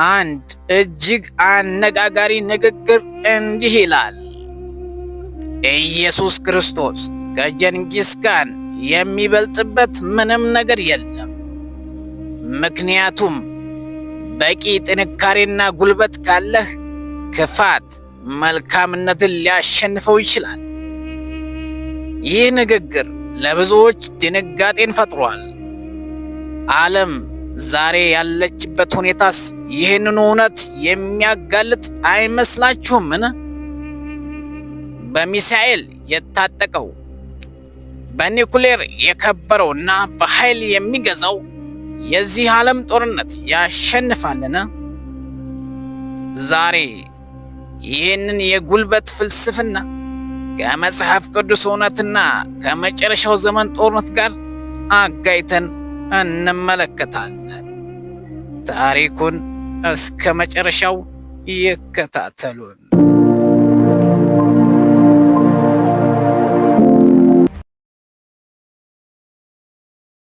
አንድ እጅግ አነጋጋሪ ንግግር እንዲህ ይላል። ኢየሱስ ክርስቶስ ከጀንጊስ ካን የሚበልጥበት ምንም ነገር የለም። ምክንያቱም በቂ ጥንካሬና ጉልበት ካለህ ክፋት መልካምነትን ሊያሸንፈው ይችላል። ይህ ንግግር ለብዙዎች ድንጋጤን ፈጥሯል። ዓለም ዛሬ ያለችበት ሁኔታስ ይህንኑ እውነት የሚያጋልጥ አይመስላችሁምን? በሚሳኤል የታጠቀው፣ በኒኩሌር የከበረውና በኃይል የሚገዛው የዚህ ዓለም ጦርነት ያሸንፋልን? ዛሬ ይህንን የጉልበት ፍልስፍና ከመጽሐፍ ቅዱስ እውነትና ከመጨረሻው ዘመን ጦርነት ጋር አጋይተን እንመለከታለን። ታሪኩን እስከ መጨረሻው ይከታተሉን።